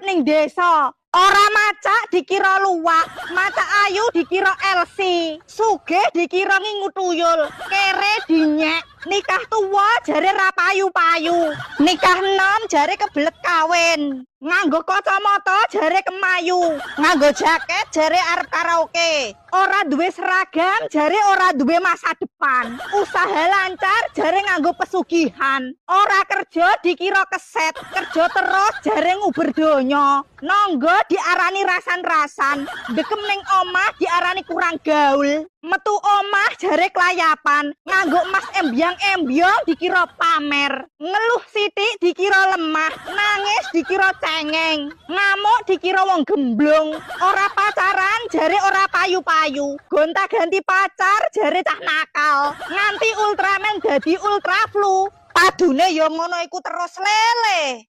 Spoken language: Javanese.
ning desa. Ora macak dikira luwak, macak ayu dikira LC, sugih dikira ngingu tuyul, kere dinyek, nikah tuwa jare ra payu-payu, nikah enom jare kebelet kawin, nganggo kacamata jare kemayu, nganggo jaket jare arep karaoke, ora duwe seragam jare ora duwe masa depan, usaha lancar jare nganggo pesugihan, ora kerja dikira keset, kerja terus jare nguber donya, nonggo diarani rasan-rasan, dekem ning omah diarani kurang gaul, metu omah jare kelayapan, nganggo emas embyang-embyong dikira pamer, ngeluh sithik dikira lemah, nangis dikira cengeng, ngamuk dikira wong gemblung, ora pacaran jare ora payu-payu, gonta-ganti pacar jare cah nakal, nganti Ultraman dadi ultra flu, padune ya ngono iku terus lele.